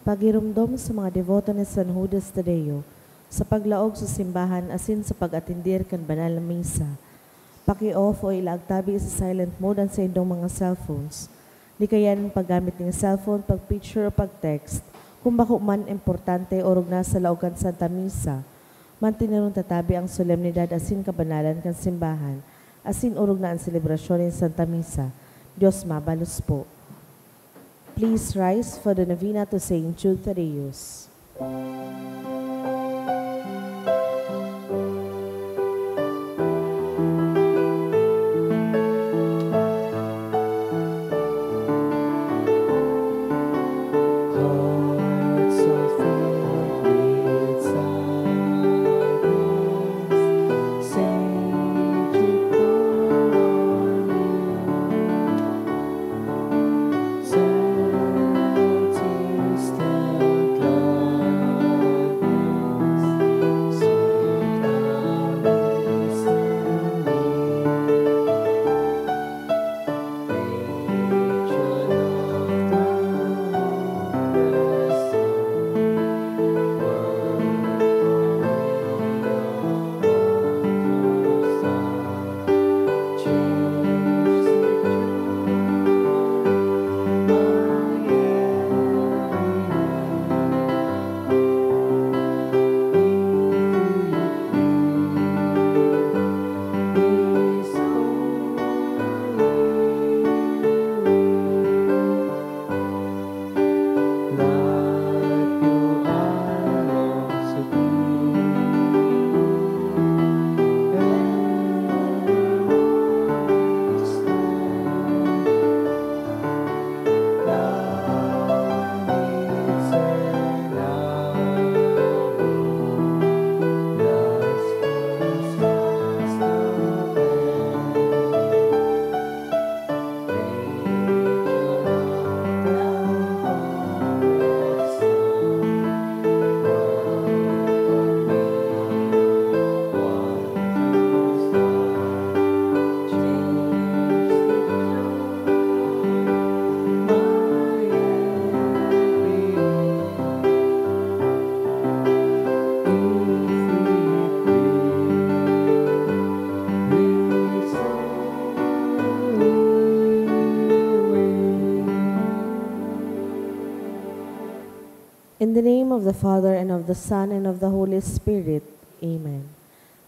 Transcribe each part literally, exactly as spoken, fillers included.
Pagiromdom sa mga deboto ni San Judas Tadeo sa paglaog sa simbahan asin sa pag-atender kan banal na misa. Paki-off o ilaag tabi sa silent mode an saindong mga cellphones. Likayan an paggamit nin cellphone, pag-picture o pag-text kun bako man importante orog nasa laog kan Santa Misa. Mantineron ta tabi ang solemnidad asin kabanalan kan simbahan, asin orog na an selebrasyon nin Santa Misa. Dios mabalos po. Please rise for the novena to Saint Jude Thaddeus. In the name of the Father, and of the Son, and of the Holy Spirit. Amen.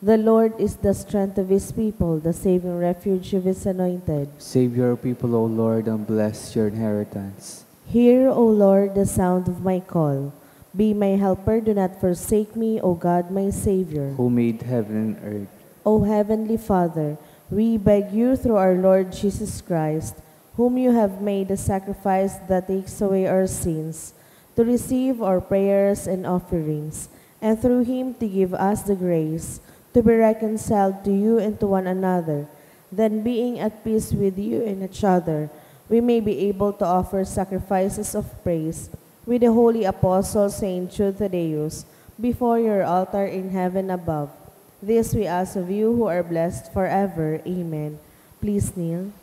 The Lord is the strength of his people, the saving refuge of his anointed. Save your people, O Lord, and bless your inheritance. Hear, O Lord, the sound of my call. Be my helper, do not forsake me, O God, my Savior. Who made heaven and earth. O Heavenly Father, we beg you through our Lord Jesus Christ, whom you have made a sacrifice that takes away our sins, to receive our prayers and offerings, and through him to give us the grace to be reconciled to you and to one another. Then, being at peace with you and each other, we may be able to offer sacrifices of praise with the holy apostle Saint Jude Thaddeus before your altar in heaven above. This we ask of you who are blessed forever. Amen. Please kneel.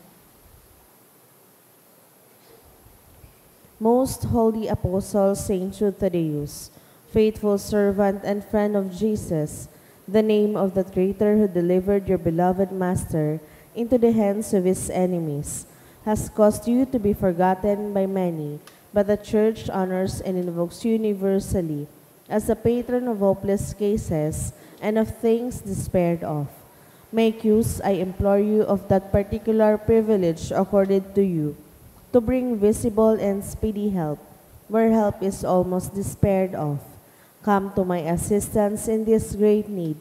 Most Holy Apostle Saint Jude Thaddeus, faithful servant and friend of Jesus, the name of the traitor who delivered your beloved Master into the hands of his enemies, has caused you to be forgotten by many, but the Church honors and invokes you universally as the patron of hopeless cases and of things despaired of. Make use, I implore you, of that particular privilege accorded to you, to bring visible and speedy help where help is almost despaired of. Come to my assistance in this great need,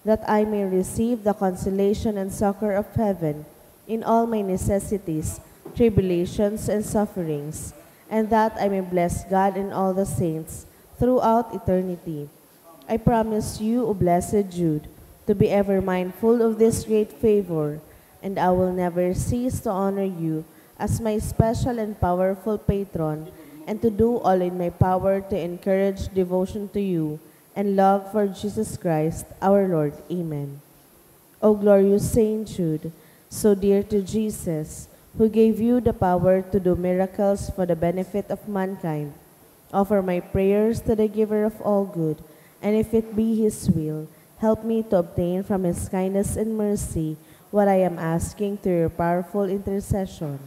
that I may receive the consolation and succor of heaven in all my necessities, tribulations, and sufferings, and that I may bless God and all the saints throughout eternity. I promise you, O blessed Jude, to be ever mindful of this great favor, and I will never cease to honor you as my special and powerful patron, and to do all in my power to encourage devotion to you and love for Jesus Christ, our Lord. Amen. O glorious Saint Jude, so dear to Jesus, who gave you the power to do miracles for the benefit of mankind, offer my prayers to the Giver of all good, and if it be His will, help me to obtain from His kindness and mercy what I am asking through your powerful intercession.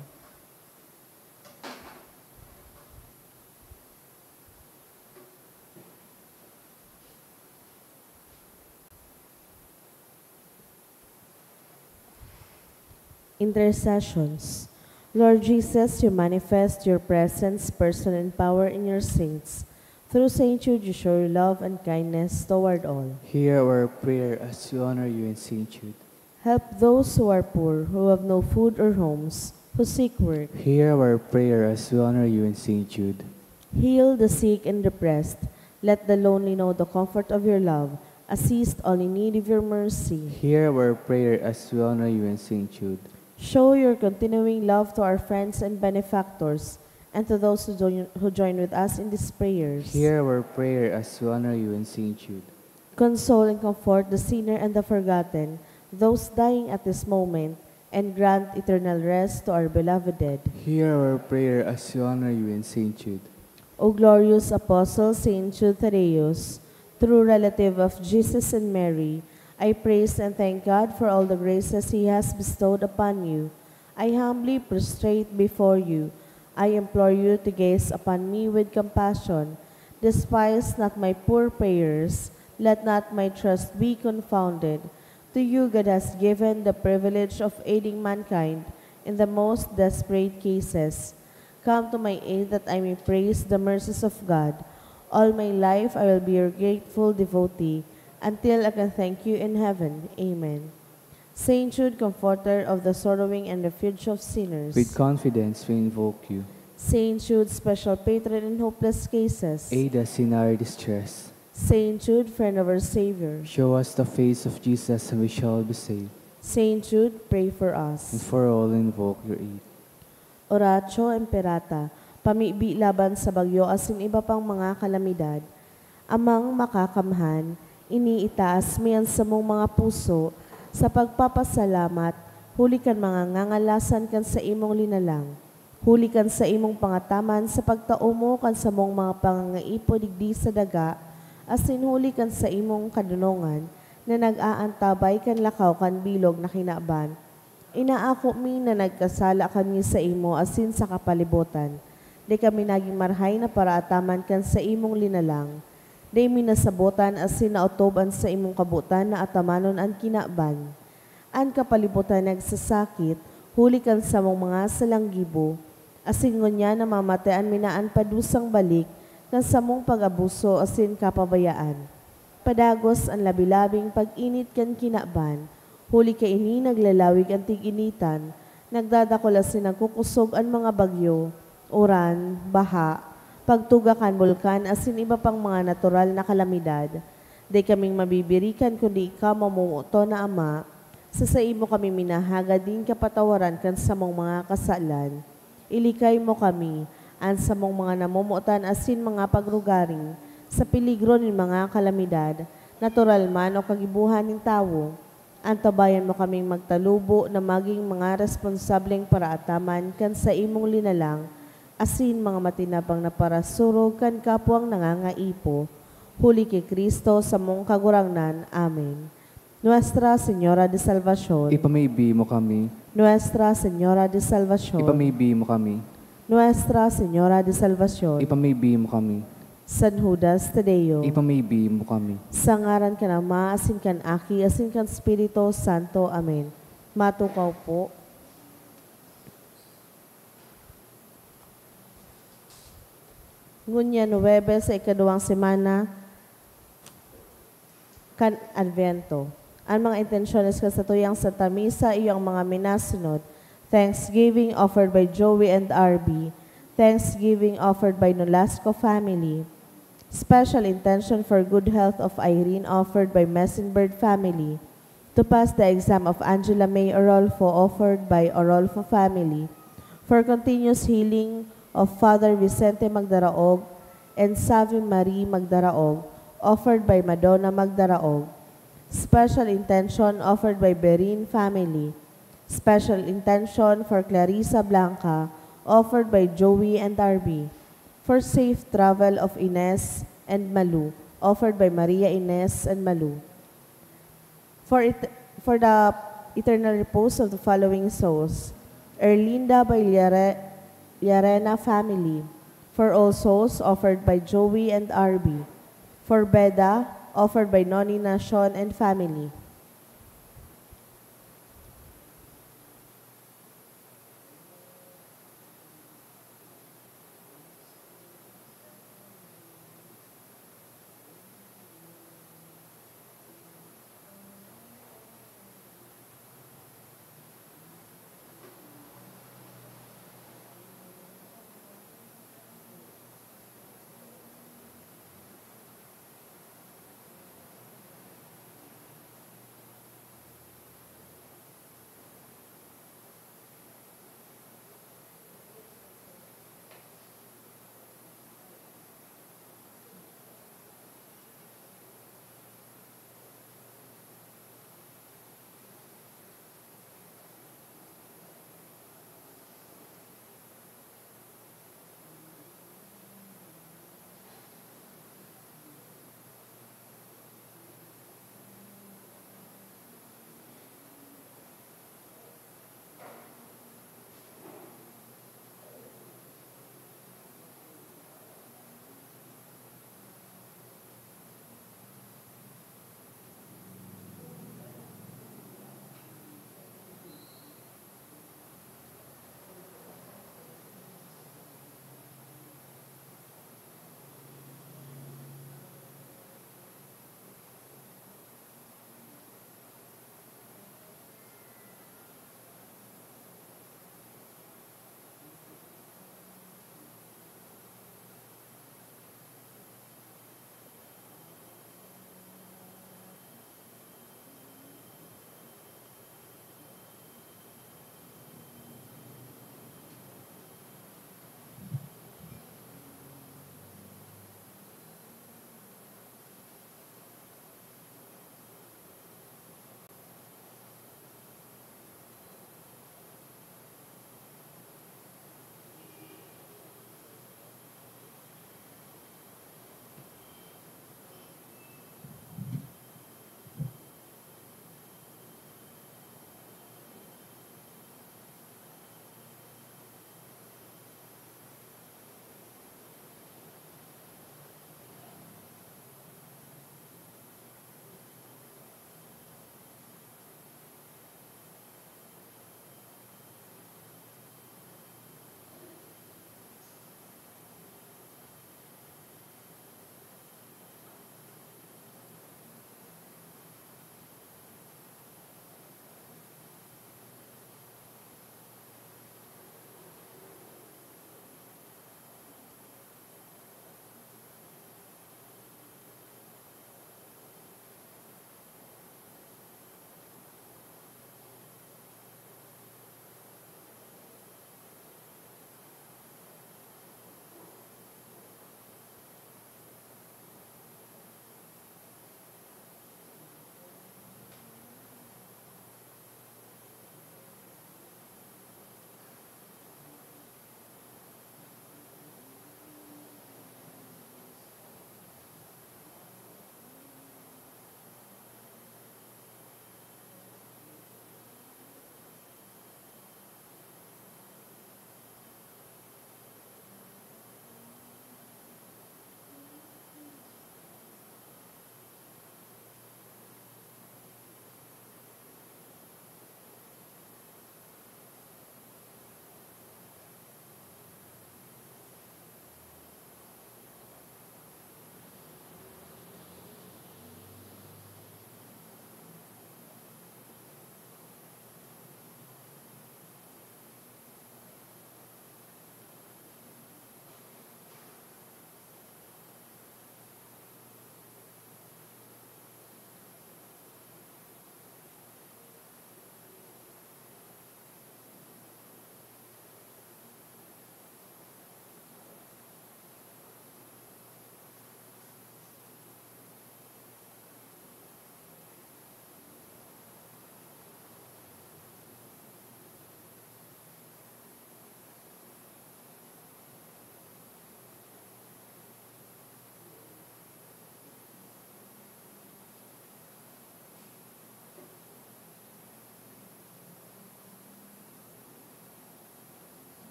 Intercessions. Lord Jesus, you manifest your presence, person, and power in your saints. Through Saint Jude, you show your love and kindness toward all. Hear our prayer as we honor you in Saint Jude. Help those who are poor, who have no food or homes, who seek work. Hear our prayer as we honor you in Saint Jude. Heal the sick and depressed. Let the lonely know the comfort of your love. Assist all in need of your mercy. Hear our prayer as we honor you in Saint Jude. Show your continuing love to our friends and benefactors, and to those who join, who join with us in these prayers. Hear our prayer as we honor you in Saint Jude. Console and comfort the sinner and the forgotten, those dying at this moment, and grant eternal rest to our beloved dead. Hear our prayer as we honor you in Saint Jude. O glorious Apostle Saint Jude Thaddeus, true relative of Jesus and Mary, I praise and thank God for all the graces He has bestowed upon you. I humbly prostrate before you. I implore you to gaze upon me with compassion. Despise not my poor prayers. Let not my trust be confounded. To you God has given the privilege of aiding mankind in the most desperate cases. Come to my aid that I may praise the mercies of God. All my life I will be your grateful devotee until I can thank you in heaven. Amen. Saint Jude, comforter of the sorrowing and refuge of sinners. With confidence we invoke you. Saint Jude, special patron in hopeless cases. Aid us in our distress. Saint Jude, friend of our Savior. Show us the face of Jesus and we shall be saved. Saint Jude, pray for us. And for all invoke your aid. Oratio Imperata, pamibi laban sa bagyo asin iba pang mga kalamidad. Amang Makakamhan, ini itaas mi an samong mga puso sa pagpapasalamat huli kan mga ngangalasan kan saimong linalang, huli kan saimong pangataman sa pagtao mo kan samong mga pangangaipo digdi sa daga, asin huli kan saimong kadonongan na nag-aantabay kan lakaw kan bilog na kinaban. Inaako mi na nagkasala kami saimo asin sa kapalibotan. Dai kami nagin marahay na paraataman kan saimong linalang. Dai mi nasabotan asin naotob an saimong kabotan na atamanon an kinaban. An kapalibotan nagsasakit, huli kan samong mga salanggibo, asin ngunyan namamatean mi na an padusang balik kan samong pag-abuso asin kapabayaan. Padagos an labi-labing pag-init kan kinaban, huli kaini naglalawig an tig-initan, nagdadakul asin nagkukosog an mga bagyo, uran, baha, pagtuga kan bulkan asin iba pang mga natural na kalamidad. Dai kaming mabibirikan kundi ikaw, mamomoton na Ama, sa saimo kami minahagad nin kapatawaran kan samong mga kasalan. Ilikay mo kami, an samong mga namomotan asin mga pagrugaring, sa peligro nin mga kalamidad, natural man o kagibohan nin tawo. Antabayan mo kaming magtalubo na magin mga responsableng paraataman kan saimong linalang asin mga matinabang na parasurog kan kapwang nangangaipo. Huli ki Cristo, samong Kagurangnan. Amen. Nuestra Señora de Salvacion. Ipamibi mo kami. Nuestra Señora de Salvacion. Ipamibi mo kami. Nuestra Señora de Salvacion. Ipamibi mo kami. San Judas Tadeo. Ipamibi mo kami. Sa ngaran kan Ama, asin kan Aki, asin kan Espiritu Santo. Amen. Matukaw po. Ngunyan Huwebes sa ikaduwang semana kan Advento. An mga intensyones kan satuyang Santa Misa iyo ang mga minasunod: thanksgiving offered by Joey and R B, thanksgiving offered by Nolasco family, special intention for good health of Irene offered by Messenbird family, to pass the exam of Angela May Orolfo offered by Orolfo family, For continuous healing of Father Vicente Magdaraog and Savi Marie Magdaraog, offered by Madonna Magdaraog. Special intention offered by Berin family. Special intention for Clarissa Blanca, offered by Joey and Darby. For safe travel of Ines and Malu, offered by Maria Ines and Malu. For it, for the eternal repose of the following souls: Erlinda by Liare-, Liarena family. For all souls, offered by Joey and R B. For Beda, offered by Noni Nashon and family.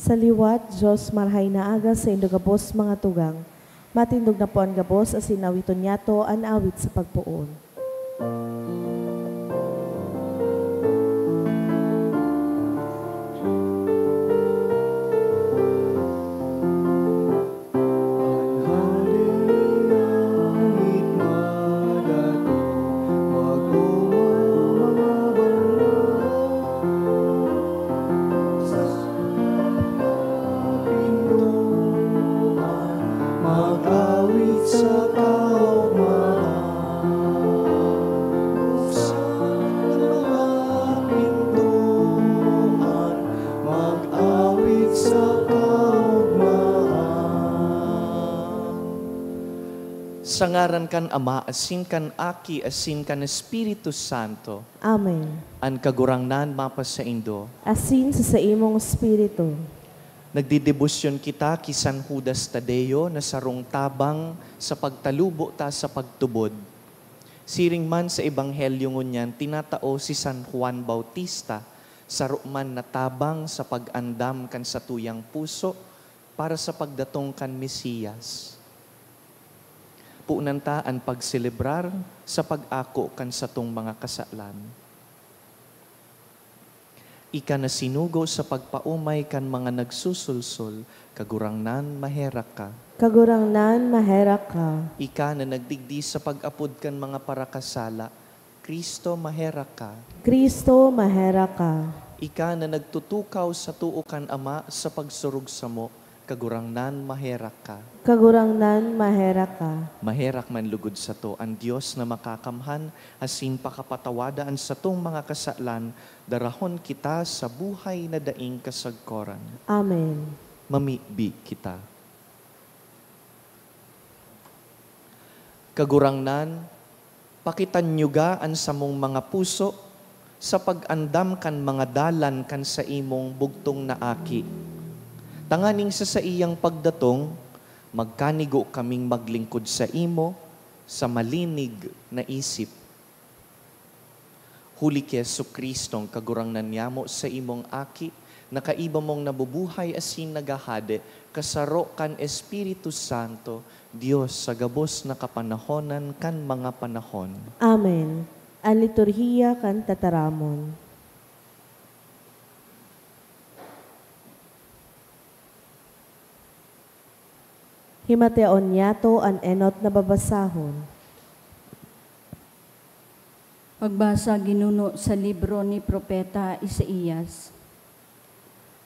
Sa liwat, Dios, marahay na aga saindo gabos mga tugang. Matindog na po an gabos asin awiton niyato an awit sa pagpoon. Mag-awit sa kaogmaan, buksan ang mga pintuan, mag-awit sa kaogmaan. Sa ngaran kan Ama, asin kan Aki, asin kan Espiritu Santo. Amen. An Kagurangnan mapasaindo. Asin sa saimong espiritu. Nagdedebosyon kita ki San Judas Tadeo na sarong tabang sa pagtalubo ta sa pagtubod. Siring man sa Ebanghelyo ngunyan, tinatao si San Juan Bautista, saro man na tabang sa pag-andam kan satuyang puso para sa pagdatong kan Mesiyas. Punan ta an pagselebrar sa pag-ako kan satong mga kasalan. Ika na sinugo sa pagpaomay kan mga nagsusulsol, Kagurangnan, maherak ka. Kagurangnan, maherak ka. Ika na nagdigdi sa pag-apod kan mga parakasala, Cristo, maherak ka. Cristo, maherak ka. Ika na nagtutukaw sa too kan Ama sa pagsurog samo, Kagurangnan, maherak ka. Kagurangnan, maherak ka. Maherak man lugod sato an Dios na makakamhan, asin pakapatawada an satong mga kasalan, darahon kita sa buhay na daing kasagkoran. Amen. Mamibi kita. Kagurangnan, pakitanyoga an samong mga puso sa pag-andam kan mga dalan kan saimong bugtong na Aki, tanganing sa saiyang pagdatong, magkanigo kaming maglingkod saimo sa malinig na isip. Huli ki Jesu-Cristong Kagurangnan niyamo, saimong Aki, na kaiba mong nabubuhay asin naghahade, kasaro kan Espiritu Santo, Dios sa gabos na kapanahonan kan mga panahon. Amen. An liturhiya kan tataramon. Himateon niyato an enot na babasahon. Pagbasa ginuno sa libro ni Propeta Isaias.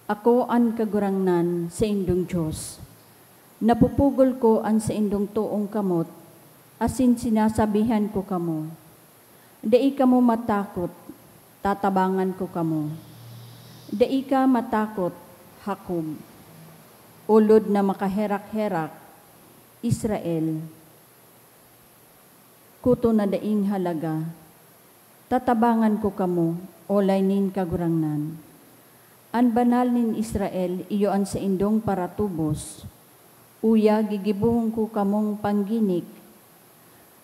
Ako an Kagurangnan, saindong Dios. Napupugol ko an saindong toong kamot, asin sinasabihan ko kamo, "Dai kamo matakot, tatabangan ko kamo. Dai ka matakot, Jacob, ulod na makaherak-herak, Israel, kuto na daing halaga. Tatabangan ko kamo, olay nin Kagurangnan. An Banal nin Israel iyo an saindong paratubos. Uya, gigibohon ko kamong pangginik,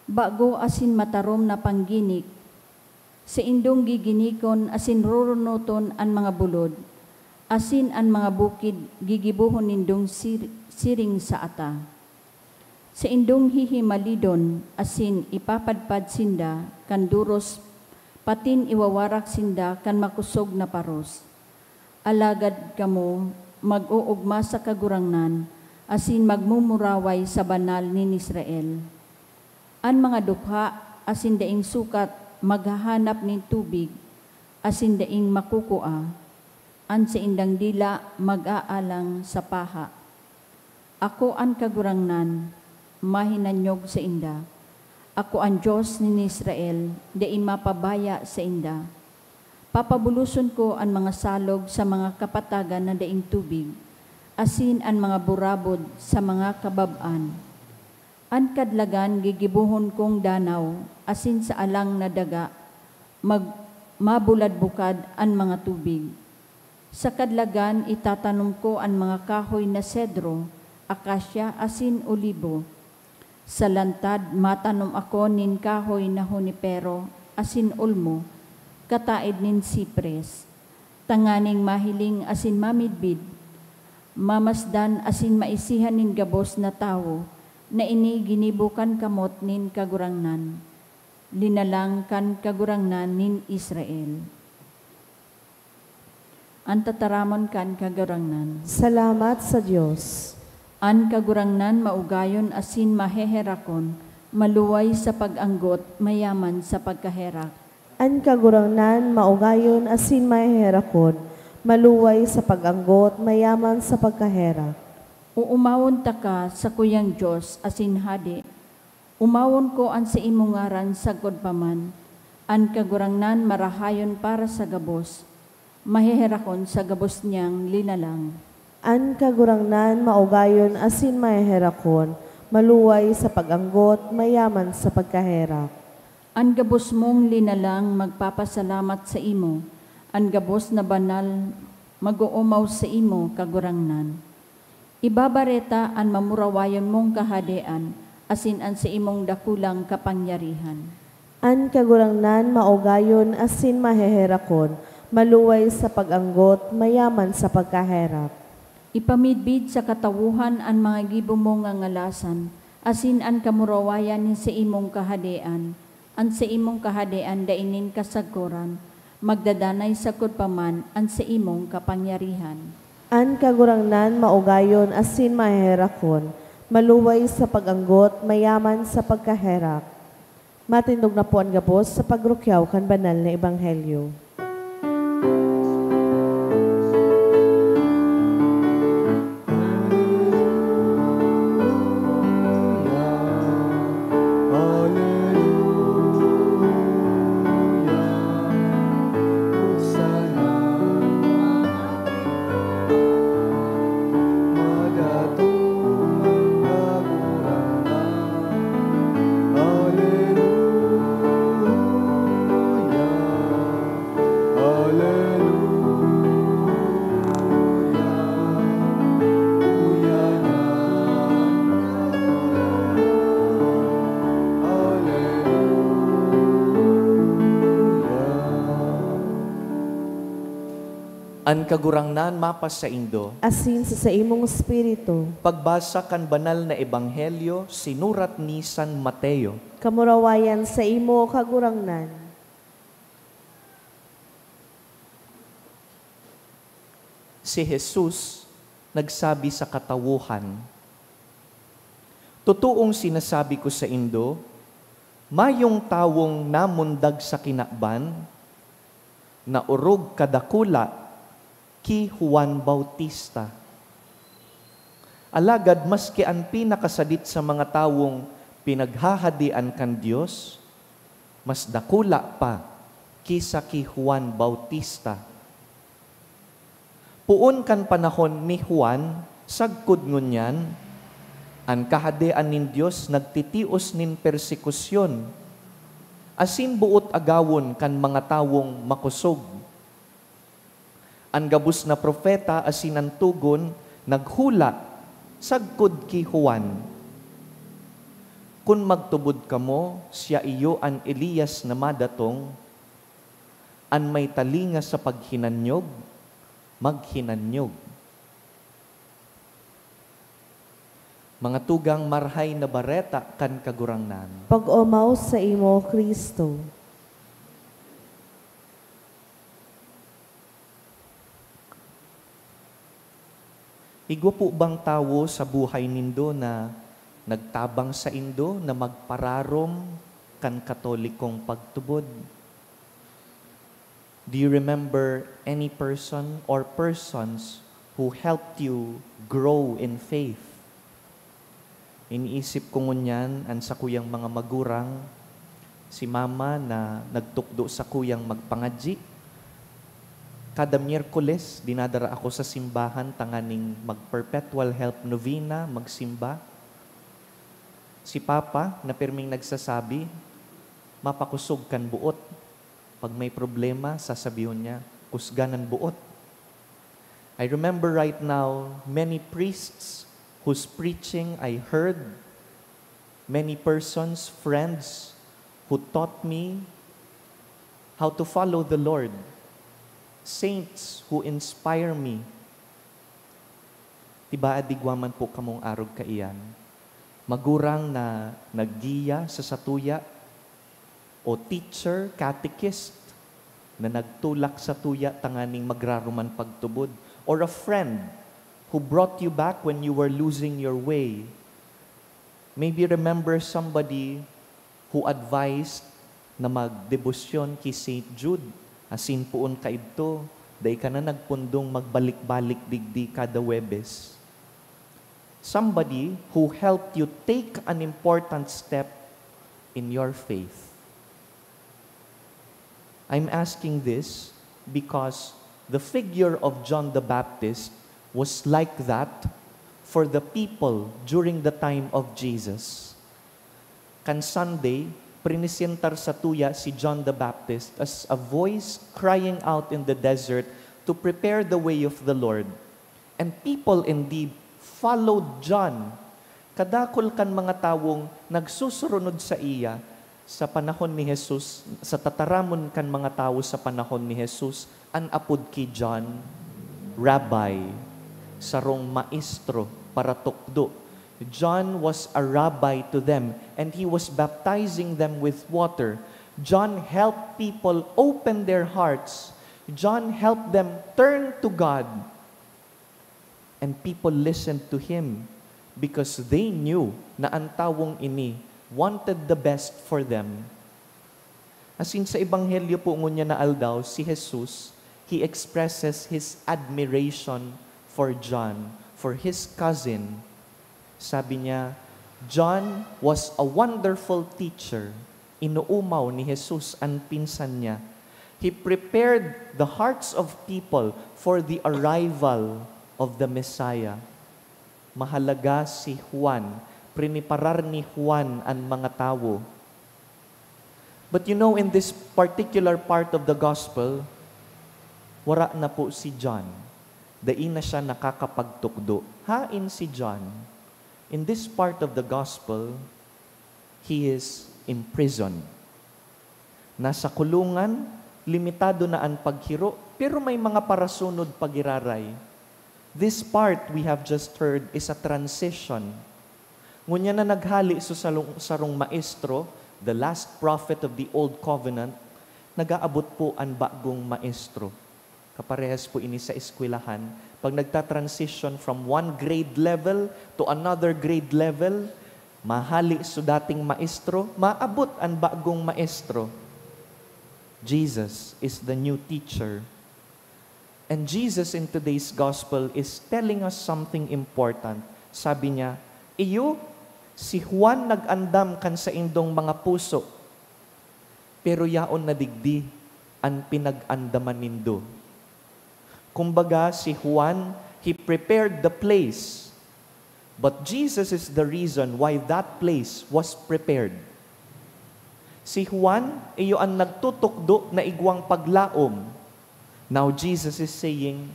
bago asin matarom na pangginik. Saindong giginikon asin rurunoton an mga bulod, asin an mga bukid gigibohon nindong sir-, siring sa ata. Saindong hihimalidon asin ipapadpad sinda kan doros, patin iwawarak sinda kan makosog na paros. Alagad kamo, mag-oogma sa Kagurangnan asin magmumuraway sa Banal nin Israel. An mga dukha asin daing sukat maghahanap nin tubig, asin daing makukua, an saindang dila mag-aalang sa paha. Ako an Kagurangnan, mahinanyog sainda. Ako an Dios nin Israel, dai mapabaya sainda. Papabuloson ko an mga salog sa mga kapatagan na daing tubig, asin an mga burabod sa mga kabab-an. An kadlagan gigibohon kong danaw, asin sa alang na daga mag-, mabuladbukad an mga tubig. Sa kadlagan itatanom ko an mga kahoy na sedro, akasya, asin olibo. Sa lantad matanom ako nin kahoy na hunipero asin olmo, kataed nin sipres, tanganing mahiling asin mamidbid. mamasdan asin maisihan nin gabos na tawo na ini ginibo kan kamot nin Kagurangnan, linalang kan Kagurangnan nin Israel. An tataramon kan Kagurangnan. Salamat sa Dios. An Kagurangnan maugayon asin maheherakon, maluway sa pag-anggot, mayaman sa pagkaherak. An Kagurangnan maugayon asin maheherakon, maluway sa pag-anggot, mayaman sa pagkaherak. Oomawon taka, sakuyang Dios asin Hade. Omawon ko an saimong ngaran sagkod pa man. An Kagurangnan marahayon para sa gabos, maheherakon sa gabos niyang linalang. An Kagurangnan maugayon asin maheherakon, maluway sa pag-anggot, mayaman sa pagkaherak. An gabos mong linalang magpapasalamat saimo, an gabos na banal mag-oomaw saimo, Kagurangnan. Ibabareta an mamurawayon mong kahadean asin an saimong dakulang kapangyarihan. An Kagurangnan maugayon asin maheherakon, maluway sa pag-anggot, mayaman sa pagkaherak. Ipamidbid sa katawohan an mga gibo mong ngangalasan, asin an kamurawayan nin saimong kahadean. An saimong kahadean dai nin kasagkoran, magdadanay sagkod pa man an saimong kapangyarihan. An Kagurangnan maugayon asin maheherakon, maluway sa pag-anggot, mayaman sa pagkaherak. Matindog na po an gabos sa pagrukyaw kan banal na ebanghelyo. Hallelujah. Uya na. Hallelujah. An Kagurangnan mapasaindo. Asin sa saimong espiritu. Pagbasa kan Banal na Ebanghelyo sinurat ni San Mateo. Kamurawayan saimo, Kagurangnan. Si Jesus nagsabi sa katawohan, "Totoong sinasabi ko saindo, mayong tawong namundag sa kinaban na orog kadakula ki Juan Bautista." Alagad maski an pinakasadit sa mga tawong pinaghahadean kan Dios, mas dakula pa ki sa ki Juan Bautista. Poon kan panahon ni Juan, sagkod ngunyan, an Kahadean nin Dios nagtitios nin persekusyon, asin boot agawon kan mga tawong makosog. An gabos na propeta asin an togon naghula sagkod ki Juan, "Kun magtubod kamo, siya iyo an Elias na madatong, an may talinga sa paghinanyog, maghinanyog." Mga tugang, Marahay na Bareta kan Kagurangnan. Pag-omaw saimo, Cristo. Igwa po bang tawo sa buhay nindo na nagtabang saindo na magpararom kan Katolikong pagtubod? Do you remember any person or persons who helped you grow in faith? Iniisip ko ngunyan an sakuyang mga magurang, si mama na nagtukdo sakuyang magpangadyi. Kada Miyerkules, dinadara ako sa simbahan tanganing mag-perpetual help novena, magsimba. Si papa na pirming nagsasabi, "Mapakosog kan buot. Pag may problema, sasabihon niya, 'Kusgan an buot.'" I remember right now many priests whose preaching I heard, many persons, friends who taught me how to follow the Lord, saints who inspire me. Tibaad igwa man po kamong arog kaiyan, magurang na naggiya sa satuya, o teacher, catechist, na nagtulak satuya tanganing magraruman pagtubod, or a friend who brought you back when you were losing your way. Maybe remember somebody who advised na magdebosyon ki Saint Jude, asin poon kaidto, dai ka na nagpundong magbalik-balik digdi kada Huwebes. Somebody who helped you take an important step in your faith. I'm asking this because the figure of John the Baptist was like that for the people during the time of Jesus. Kan Sunday, prinisentar satuya si John the Baptist as a voice crying out in the desert to prepare the way of the Lord. And people indeed followed John. Kadakul kan mga tawong nagsusurunod saiya sa panahon ni Jesus, sa tataramon kan mga tawo sa panahon ni Jesus, an apod ki John, Rabbi, sarong maestro, paratukdo. John was a rabbi to them, and he was baptizing them with water. John helped people open their hearts. John helped them turn to God. And people listened to him because they knew na an tawong ini wanted the best for them. Asin sa Ebanghelyo po ngunyan na aldaw, si Jesus, he expresses his admiration for John, for his cousin. Sabi niya, "John was a wonderful teacher." Inoomaw ni Jesus an pinsan niya. He prepared the hearts of people for the arrival of the Messiah. Mahalaga si Juan. Priniparar ni Juan an mga tawo. But you know, in this particular part of the gospel, wara na po si John. Dai na siya nakakapagtukdo. Hain si John? In this part of the gospel, he is imprisoned. Nasa kulungan, limitado na an paghiro, pero may mga parasunod pa giraray. This part we have just heard is a transition. Ngunyan na naghale sa salong-, sarong maestro, the last prophet of the Old Covenant, nag-aabot po an bagong maestro. Kaparehas po ini sa eskwelahan. Pag nagta-transition from one grade level to another grade level, mahale so dating maestro, maabot an bagong maestro. Jesus is the new teacher. And Jesus in today's gospel is telling us something important. Sabi niya, "Iyo, si Juan nag-andam kan saindong mga puso, pero yaon na digdi an pinag-andaman nindo." Kumbaga, si Juan, he prepared the place. But Jesus is the reason why that place was prepared. Si Juan, iyo an nagtutukdo na igwang paglaom. Now Jesus is saying,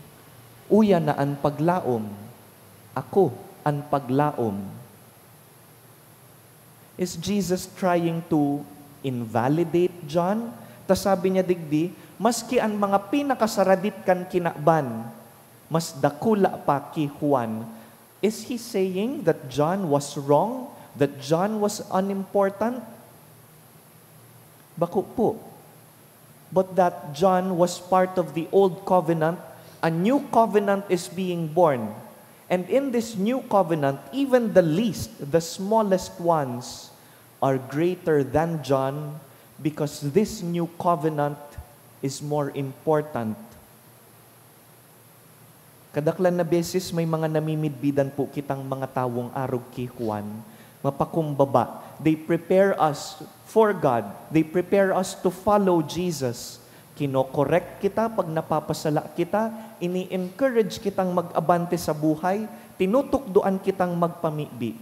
"Uya na an paglaom. Ako an paglaom." Is Jesus trying to invalidate John? Ta sabi niya digdi, "Maski an mga pinakasaradit kan kinaban, mas dakula pa ki Juan." Is he saying that John was wrong? That John was unimportant? Bako po. But that John was part of the old covenant, a new covenant is being born. And in this new covenant, even the least, the smallest ones, are greater than John, because this new covenant is more important. Kadaklan na beses may mga namimidbidan po kitang mga tawong arog ki Juan, mapakumbaba. They prepare us for God. They prepare us to follow Jesus. Kino-correct kita pag napapasala kita, ini-encourage kitang mag-abante sa buhay, tinutukdoan kitang magpamibi.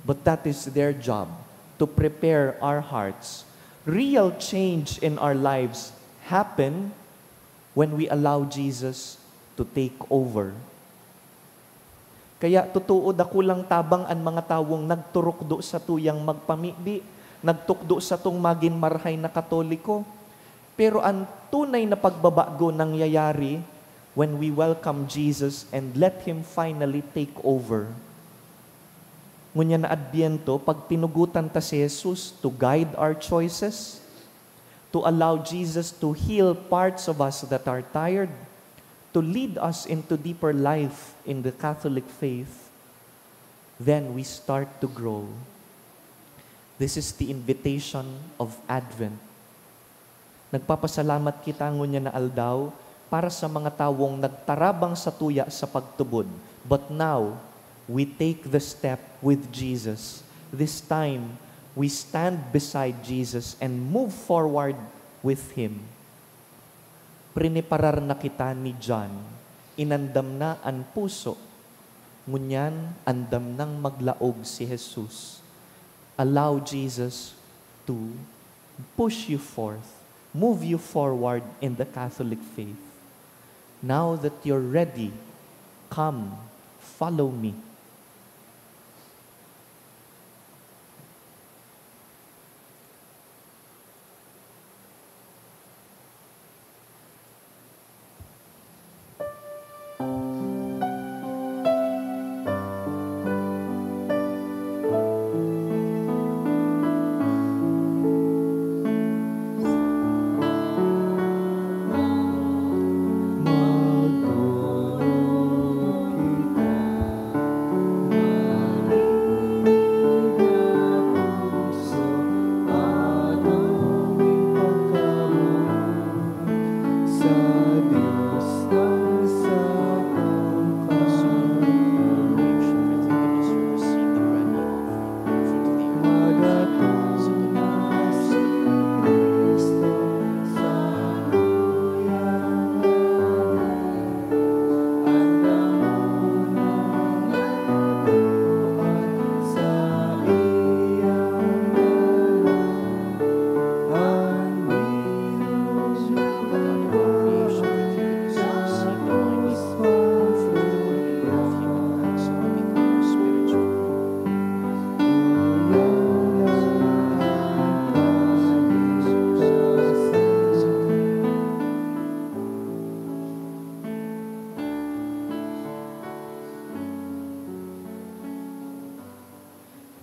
But that is their job, to prepare our hearts. Real change in our lives happen when we allow Jesus to take over. Kaya totoo, dakulang tabang an mga tawong nagturukdo satuyang magpamibi, nagtukdo satong magin marahay na Katoliko. Pero an tunay na pagbabago nangyayari When we welcome Jesus and let Him finally take over. Ngunyan na Adbyento, pag tinugotan ta si Jesus to guide our choices, to allow Jesus to heal parts of us that are tired, to lead us into deeper life in the Catholic faith, then we start to grow. This is the invitation of Advent. Nagpapasalamat kita ngunyan na aldaw para sa mga tawong nagtarabang satuya sa pagtubod. But now, we take the step with Jesus. This time, we stand beside Jesus and move forward with Him. Prineparar na kita ni John. Inandam na an puso. Ngunyan, andam nang maglaog si Jesus. Allow Jesus to push you forth, move you forward in the Catholic faith. Now that you're ready, come, follow me.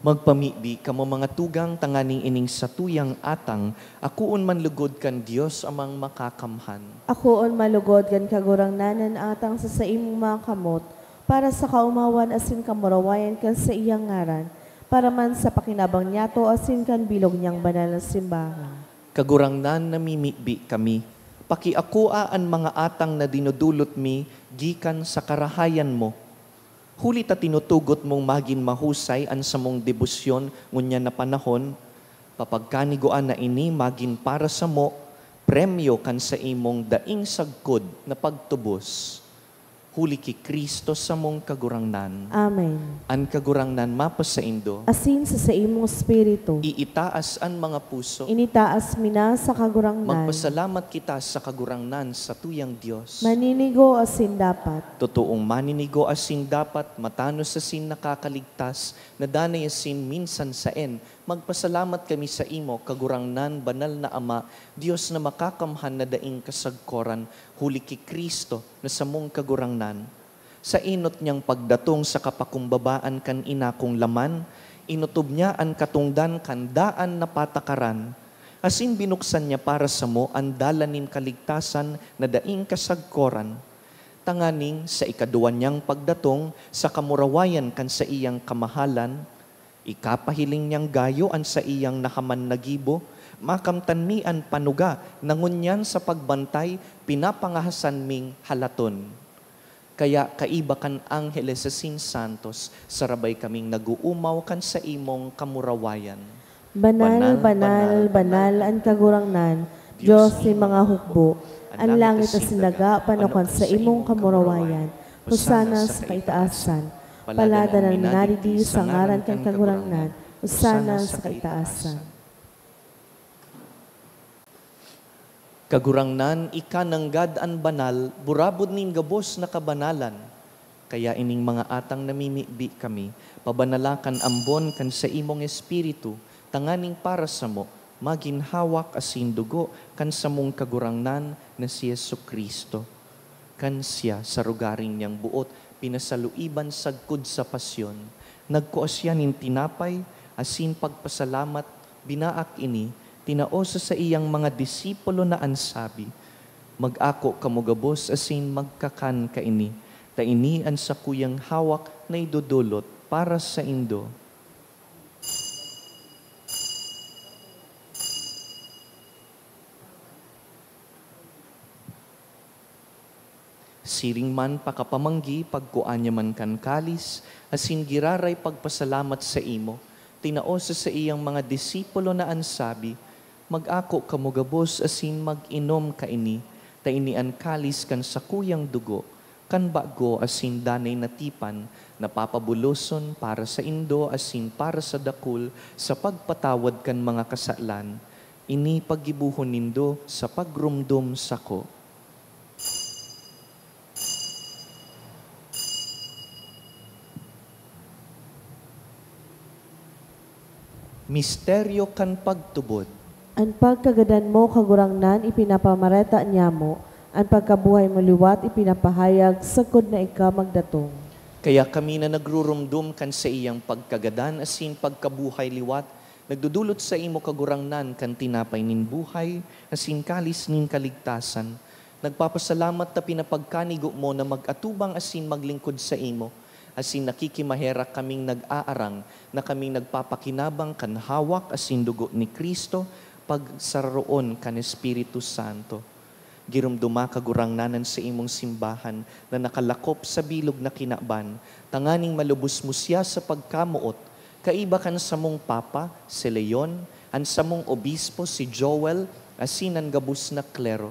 Magpamibi kamo, mga tugang, tanganing ining satuyang atang akoon man lugod kan Dios Amang Makakamhan. Akoon man lugod kan Kagurangnan an atang sa saimong mga kamot, para sa kaomawan asin kamurawayan kan saiyang ngaran, para man sa pakinabang niyato asin kan bilog niyang banal na simbahan. Kagurangnan, namimibi kami. Pakiakoa an mga atang na dinodolot mi gikan sa karahayan mo. Huli ta tinutugot mong magin mahusay an samong debosyon ngunyan na panahon, papagkanigoan na ini magin para samo premyo kan saimong daing sagkod na pagtubos. Huli ki Cristo samong Kagurangnan. Amen. An Kagurangnan mapasaindo. Asin sa saimong espiritu. Iitaas an mga puso. Initaas mi na sa Kagurangnan. Magpasalamat kita sa Kagurangnan, satuyang Dios. Maninigo asin dapat. Totoong maninigo asin dapat, matanos asin nakakaligtas, na danay asin minsan saen. Magpasalamat kami saimo, Kagurangnan, Banal na Ama, Dios na Makakamhan na daing kasagkoran, huli ki Cristo na samong Kagurangnan. Sa enot niyang pagdatong sa kapakumbabaan kan ina kong laman, inotob niya an katongdan kan daan na patakaran, asin binuksan niya para samo an dalan nin kaligtasan na daing kasagkoran, tanganing sa ikaduwa niyang pagdatong sa kamurawayan kan saiyang kamahalan, ikapahiling niyang gayo an saiyang nahaman na gibo, makamtan mi an panuga na ngunyan sa pagbantay pinapangahasan ming halaton. Kaya kaiba kan angheles asin santos, sarabay kaming nag-oomaw kan saimong kamurawayan. Banal, banal, banal an Kagurangnan, Dios nin mga hukbo. An langit asin daga pano kan saimong kamurawayan. Hosana sa kaitaasan. Paladanan mi na digdi sa ngaran kan Kagurangnan. Hosana sa kaitaasan. Kagurangnan, ika nanggad an banal, burabod nin gabos na kabanalan. Kaya ining mga atang namimibi kami, pabanala kan ambon kan saimong Espiritu, tanganing para samo, magin hawak asin dugo kan samong Kagurangnan na si Jesu-Cristo. Kan siya sa rogaring niyang boot pinasaluiban sagkod sa pasyon, nagkua siya nin tinapay asin pagpasalamat, binaak ini, tinao sa saiyang mga disipulo na an sabi, "Mag-ako kamo gabos asin magkakan kaini, ta ini an sakuyang hawak na idodolot para saindo." Siring man pakapamanggi, pagkua niya man kan kalis, asin giraray pagpasalamat sa imo, tinao sa saiyang mga disipulo na an sabi, "Mag-ako kamo gabos asin mag-inom kaini, ta ini an kalis kan sakuyang dugo, kan bago asin danay na tipan, na papabuloson para saindo asin para sa dakul sa pagpatawad kan mga kasalan. Ini paggibohon nindo sa pagromdom sako." Misteryo kan pagtubod. An pagkagadan mo, Kagurangnan, ipinapamareta niamo, an pagkabuhay mo liwat ipinapahayag sagkod na ika magdatong. Kaya kami na nagruromdom kan saiyang pagkagadan asin pagkabuhay liwat, nagdodolot saimo, Kagurangnan, kan tinapay nin buhay asin kalis nin kaligtasan. Nagpapasalamat ta pinapagkanigo mo na mag-atubang asin maglingkod saimo, asin nakikimaherak kaming nag-aarang na kaming nagpapakinabang kan hawak asin dugo ni Cristo, pagsararoon kan Espiritu Santo. Giromdoma, Kagurangnan, an saimong simbahan na nakalakop sa bilog na kinaban, tanganing malubos mo siya sa pagkamoot, kaiba kan samong Papa, si Leon, an samong Obispo, si Joel, asin an gabos na klero.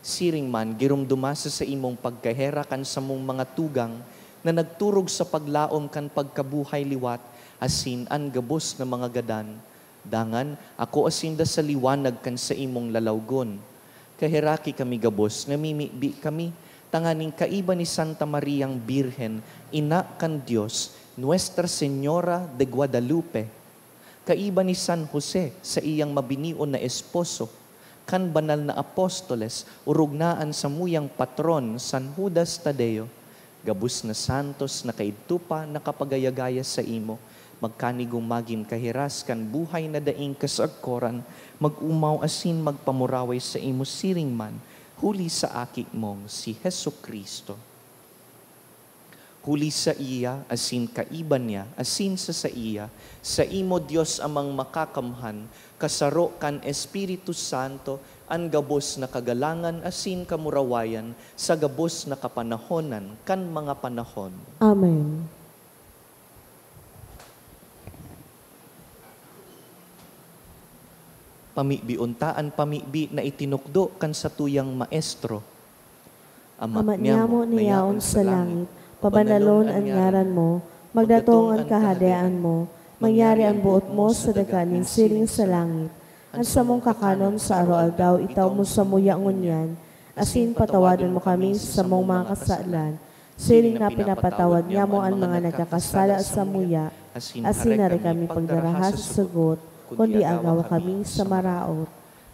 Siring man, giromdoma sa saimong pagkaherak an samong mga tugang na nagturog sa paglaom kan pagkabuhay liwat asin an gabos na mga gadan. Dangan, akoa sinda sa liwanag kan saimong lalawgon. Kaheraki kami gabos, namimibi kami, tanganing kaiba ni Santa Mariang Birhen, Ina kan Dios, Nuestra Señora de Guadalupe, kaiba ni San Jose, saiyang mabinion na esposo, kan banal na apostoles, orog na an samuyang patron, San Judas Tadeo, gabos na santos na kaidto pa nakapagaya-gaya saimo, magkanigong magin kahiras kan buhay na daing kasagkoran, mag-omaw asin magpamuraway saimo siring man, huli sa Aki mong si Jesu-Cristo. Huli saiya, asin kaiba niya, asin sa saiya, saimo, Dios Amang Makakamhan, kasaro kan Espiritu Santo, an gabos na kagalangan asin kamurawayan sa gabos na kapanahonan kan mga panahon. Amen. Pamibion ta an pamibi na itinukdo kan satuyang Maestro. Ama niamo na yaon sa langit, pabanalon an ngaran mo, magdatong an Kahadean mo, mangyari an boot mo sa daga nin siring sa langit. An samong kakanon sa aroaldaw itao mo samuya ngunyan, asin patawadon mo kami sa samong mga kasalan, siring na pinapatawad niamo an mga nagkakasala samuya, asin hari kami pagdaraha sa sugot, kundi agawa kami sa maraot.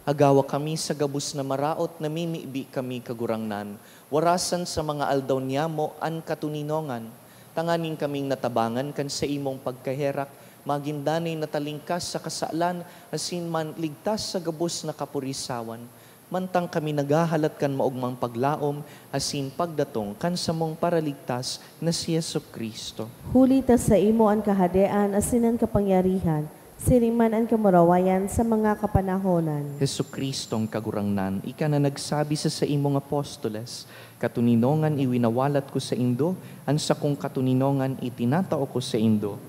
Agawa kami sa gabos na maraot, namimibi kami, Kagurangnan, warasan sa mga aldaw niamo an katoninongan, tanganing kaming natabangan kan saimong pagkaherak, magin danay na talingkas sa kasalan, asin man ligtas sa gabos na kapurisawan, mantang kami naghahalat kan maogmang paglaom asin pagdatong kan samong Paraligtas na si Jesu-Cristo. Huli ta saimo an kahadean asin an kapangyarihan, siring man an kamurawayan sa mga kapanahonan. Jesu-Cristong Kagurangnan, ika na nagsabi sa saimong apostoles, "Katoninongan iwinawalat ko saindo, an sakong katoninongan itinatao ko saindo."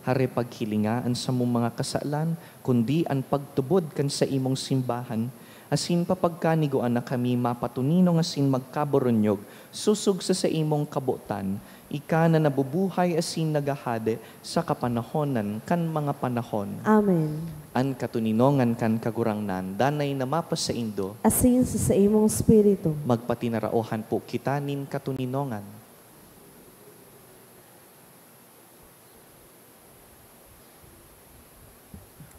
Hare, paghilinga an samong mga kasalan, kundi an pagtubod kan saimong simbahan, asin papagkanigoan na kami mapatoninong asin magkaboronyog sosog sa saimong kabotan, ika na nabubuhay asin naghahade sa kapanahonan kan mga panahon. Amen. An katoninongan kan Kagurangnan danay na mapasaindo. Asin sa saimong espiritu. Magpatinaraohan po kita nin katoninongan.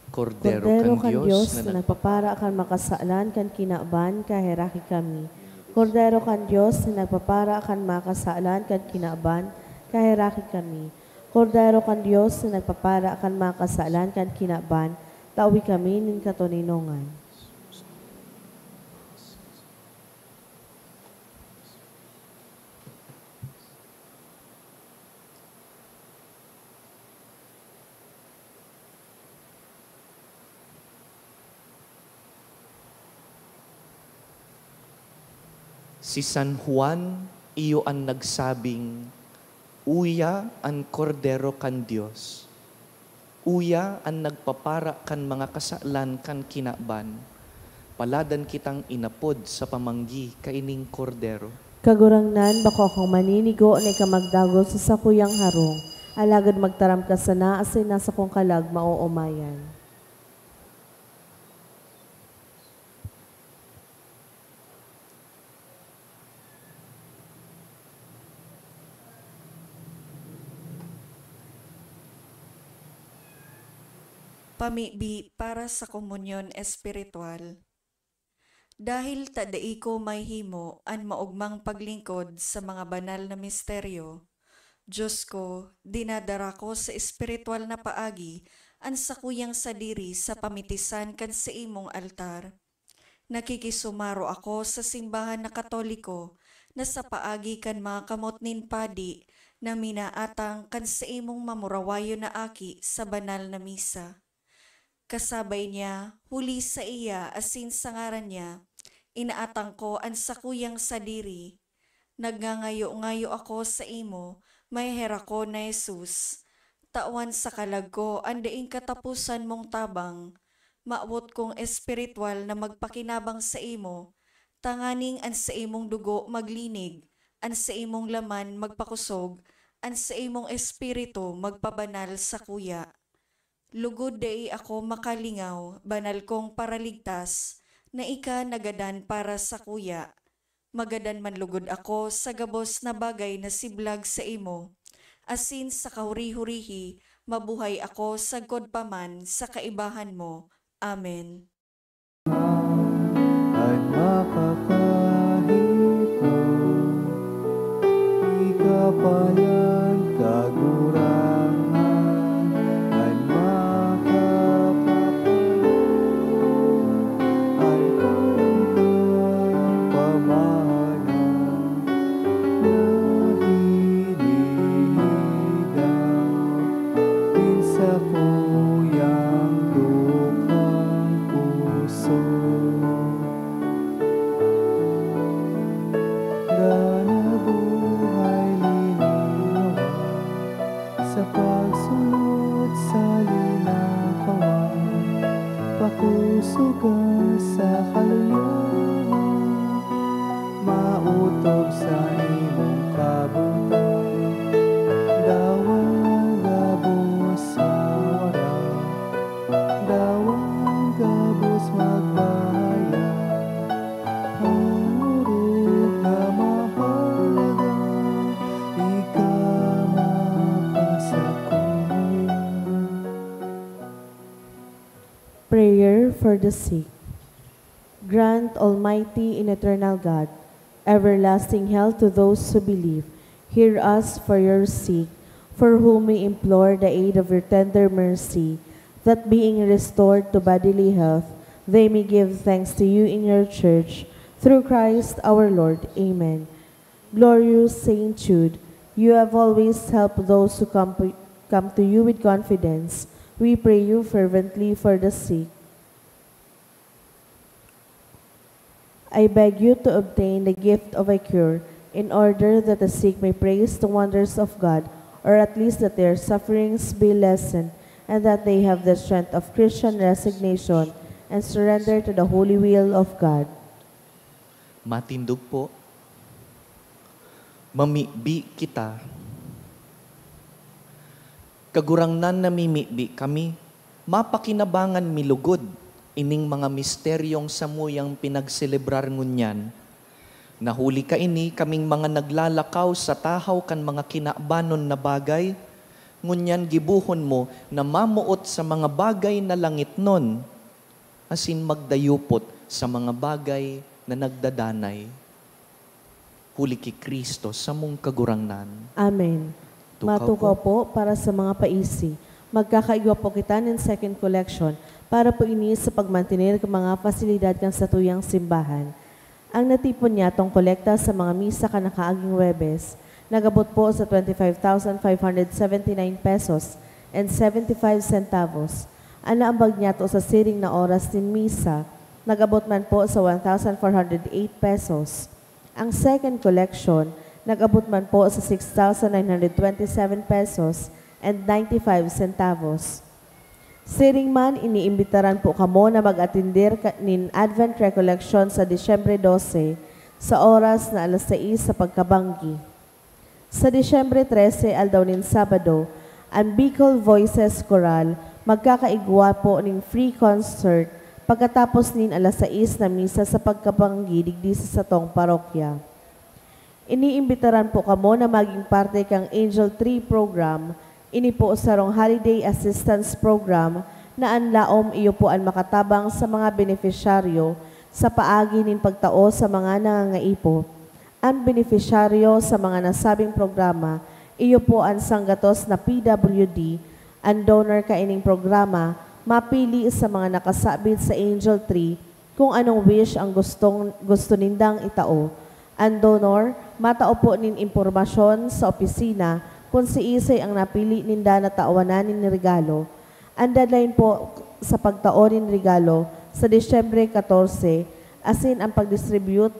Kordero kan Dios na nagpapara kan makasalan kan kinaban, kaheraki kami. Kordero kan Dios na nagpapara kan mga kasalan kan kinaban, kaheraki kami. Kordero kan Dios na nagpapara kan mga kasalan kan kinaban, tawi kami nin katoninongan. Si San Juan iyo an nagsabing, "Uya an Kordero kan Dios! Uya an nagpapara kan mga kasalan kan kinaban! Paladan kitang inapod sa pamanggi kaining Kordero!" Kagurangnan, bako akong maninigo na ika magdagos sa sakuyang harong, alagad magtaram ka sana asin na sakong kalag maoomayan. Pamibi para sa komunyon espiritual. Dahil ta dai ko mahimo an maogmang paglingkod sa mga banal na misteryo, Dios ko, dinadara ko sa espiritual na paagi an sakuyang sadiri sa pamitisan kan saimong altar. Nakikisumaro ako sa simbahan na Katoliko na sa paagi kan mga kamot nin padi na minaatang kan saimong mamurawayon na aki sa banal na misa. Kasabay niya, huli saiya asin sa ngaran niya, inaatang ko an sakuyang sadiri. Nagngangayo-ngayo ako saimo, maheherakon na Jesus, tawan sa kalag ko an daing kataposan mong tabang. Mawot kong espiritual na magpakinabang saimo, tanganing an saimong dugo maglinig, an saimong laman magpakosog, an saimong espiritu magpabanal sakuya. Lugod dai ako makalingaw, banal kong Paraligtas, na ika nagadan para sakuya. Magadan man lugod ako sa gabos na bagay na siblag saimo, asin sa kahuri-hurihi mabuhay ako sagkod pa man sa kaibahan mo. Amen. An makakahipon, ika palan, Kagurangnan, an makapapalo, an pangkang pamahalan. Na hinihigaw nin sakuyang tukang puso. Dana buhay linawa sa pagsunod sa linapawan, pakusugan sa kaluyahan. Maotob sa imong kabutan, dawang gabos mawara, dawang gabos magbahaya. An orog na mahalaga, ika makasakuya. Prayer for the sick. Grant, Almighty and Eternal God, everlasting health to those who believe. Hear us for your sick, for whom we implore the aid of your tender mercy, that being restored to bodily health, they may give thanks to you in your church, through Christ our Lord. Amen. Glorious Saint Jude, you have always helped those who come, come to you with confidence. We pray you fervently for the sick. I beg you to obtain the gift of a cure, in order that the sick may praise the wonders of God, or at least that their sufferings be lessened, and that they have the strength of Christian resignation and surrender to the holy will of God. Matindog po. Mamibi kita. Kagurangnan, namimibi kami, mapakinabangan mi lugod ining mga misteryong samuyang pinagselebrar ngunyan. Na huli kaini, kaming mga naglalakaw sa tahaw kan mga kinabanon na bagay, ngunyan gibohon mo na mamoot sa mga bagay na langitnon, asin magdayupot sa mga bagay na nagdadanay. huli ki Cristo, samong Kagurangnan. Amen. Tukaw Matukaw po. po para sa mga paisi. Magkakaigwa po kita nin second collection para po ini sa pagmantener kan mga pasilidad kan satuyang simbahan. Ang natipon niyatong kolekta sa mga misa kan nakaaging Huwebes, nag-abot po sa twenty-five thousand five hundred seventy-nine pesos and seventy-five centavos. An naambag niyato sa siring na oras nin misa, nag-abot man po sa one thousand four hundred eight pesos. Ang second collection, nag-abot man po sa six thousand nine hundred twenty-seven pesos and ninety-five centavos. Siring man, iniimbitaran po kamo na mag-atender ka- nin Advent Recollection sa Disyembre dose, sa oras na alas sais sa pagkabanggi. Sa Disyembre trese, aldaw nin Sabado, an Bicol Voices Chorale magkakaigwa po nin free concert pagkatapos nin alas sais na misa sa pagkabanggi digdi sa satong parokya. Iniimbitaran po kamo na maging parte kan Angel Tree Program. Ini po sarong holiday assistance program na an laom iyo po an makatabang sa mga benepisyaryo sa paagi nin pagtao sa mga nangangaipo. An benepisyaryo sa mga nasabing programa, iyo po an sanggatos na P W D. An donor kaining programa mapili sa mga nakasabit sa Angel Tree kung anong wish ang gustong, gusto nindang itao. An donor matao po nin impormasyon sa opisina kun siisay ang napili ninda na tawanan nin regalo. An deadline po sa pagtao nin regalo sa Disyembre katorse, asin an pag-distribute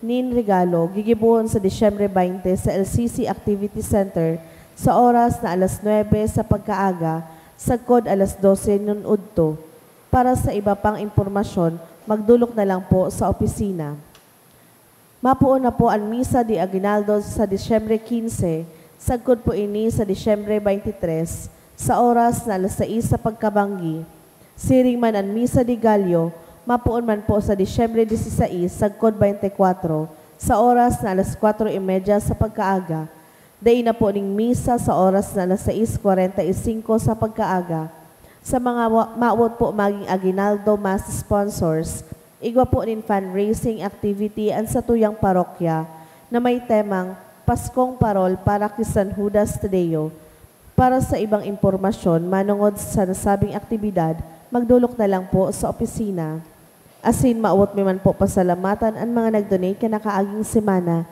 nin regalo gigibohon sa Disyembre baynte sa L C C Activity Center sa oras na alas nuebe sa pagkaaga sagkod alas dose nin udto. Para sa iba pang impormasyon, magdolok na lang po sa opisina. Mapoon na po an Misa de Aguinaldo sa Disyembre quince, sagkod po ini sa Disyembre twenty-three, sa oras na alas sais sa pagkabanggi. Siring man an Misa de Gallo, mapoon man po sa Disyembre dieciséis, sagkod twenty-four, sa oras na alas kwatro y media sa pagkaaga. Dai na po ning misa sa oras na alas sais kwarenta y singko sa pagkaaga. Sa mga wa- maawot po maging Aguinaldo Mass sponsors, igwa po nin fundraising activity an satuyang parokya na may temang Paskong Parol para ki San Judas Tadeo. Para sa ibang impormasyon manongod sa nasabing aktibidad, magdolok na lang po sa opisina. Asin maawot mi man po pasalamatan an mga nag-donate kan nakaaging semana.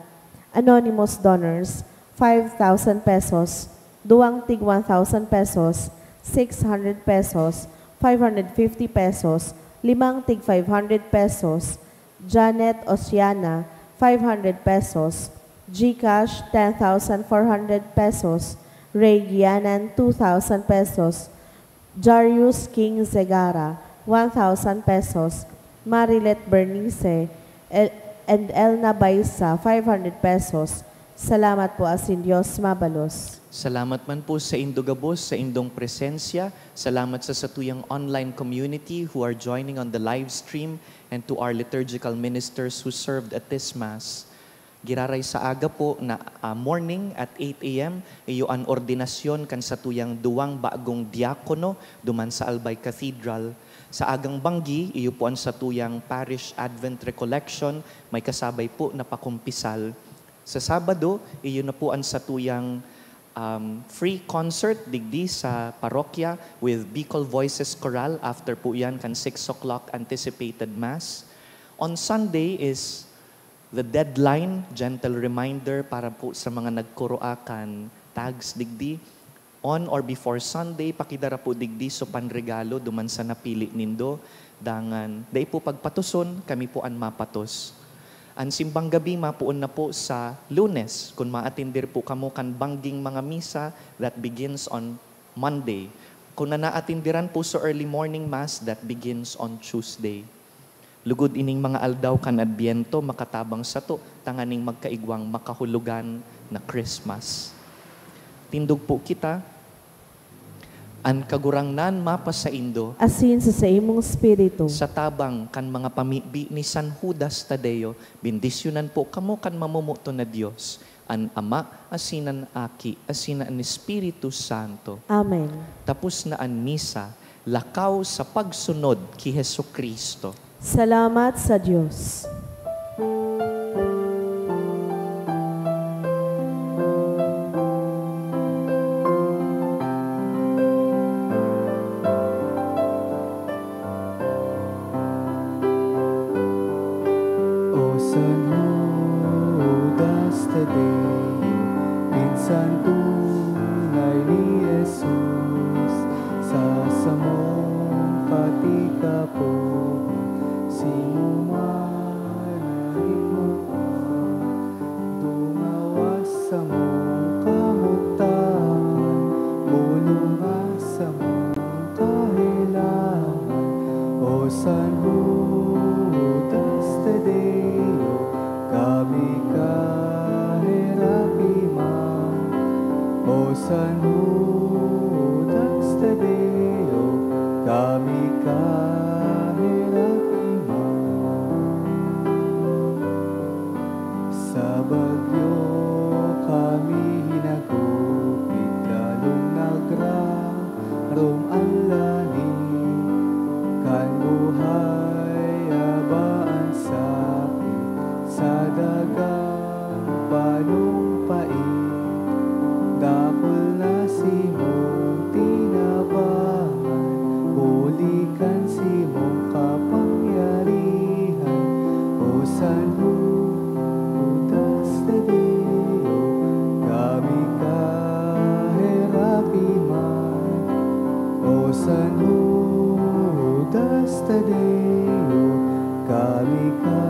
Anonymous donors, five thousand pesos, duwang tig one thousand pesos, six hundred pesos, five hundred fifty pesos, limang tig five hundred pesos, Janet Osiana, five hundred pesos, GCash, ten thousand four hundred pesos, Ray Gianan, two thousand pesos, Jarius King Zegara, one thousand pesos, Marilet Bernice, El- and Elna Baisa, five hundred pesos. Salamat po asin Dios mabalos. Salamat man po sa indo gabos, sa indong presensya. Salamat sa satuyang online community who are joining on the live stream and to our liturgical ministers who served at this Mass. Giraray sa aga po na, ah, morning at eight a m, iyo an ordinasyon kan satuyang duwang bagong diakono duman sa Albay Cathedral. Sa agang banggi, iyo po an satuyang Parish Advent Recollection, may kasabay po na pakumpisal. Sa Sabado, iyo na po an satuyang, um, free concert digdi sa parokya with Bicol Voices Chorale after po yan kan six o'clock anticipated Mass. On Sunday is the deadline, gentle reminder para po sa mga nagkuroa kan tags digdi. On or before Sunday, pakidara po digdi so panregalo duman sa napili nindo. Dangan, dai po pagpatoson, kami po an mapatos. An simbang gabi mapoon na po sa Lunes, kun maatender po kamo kan bangging mga misa that begins on Monday. Kun na naatenderan po so early morning mass that begins on Tuesday. Lugod ining mga aldaw kan Adbyento makatabang sato tanganing magkaigwang makahulogan na Christmas. Tindog po kita. An Kagurangnan mapasaindo. Asin sa saimong espiritu. Sa tabang kan mga pamibi ni San Judas Tadeo, bendisyonan po kamo kan mamomoton na Dios, an Ama, asin an Aki, asin an Espiritu Santo. Amen. Tapos na an misa, lakaw sa pagsunod ki Jesu-Cristo. Salamat sa Dios. San Judas Tadeo, pinsan tunay ni Jesus, sa samong pati ka po, si Muma na rin mo pa, dumawas samong kamugtakan, bulungas samong kahelangan, o San Judas Tadeo, kami kaherapi man. O San Judas Tadeo, kami kaherapi man. Sa bagyo kami hinagupit, lalong nagrarom an langit. Kan buhay aba an sakit, sa dagang panong pait, dakul na simong tinabangan, huli kan simong kapangyarihan. O San Judas Tadeo, kami kaherapi man. O San Judas Tadeo, kami ka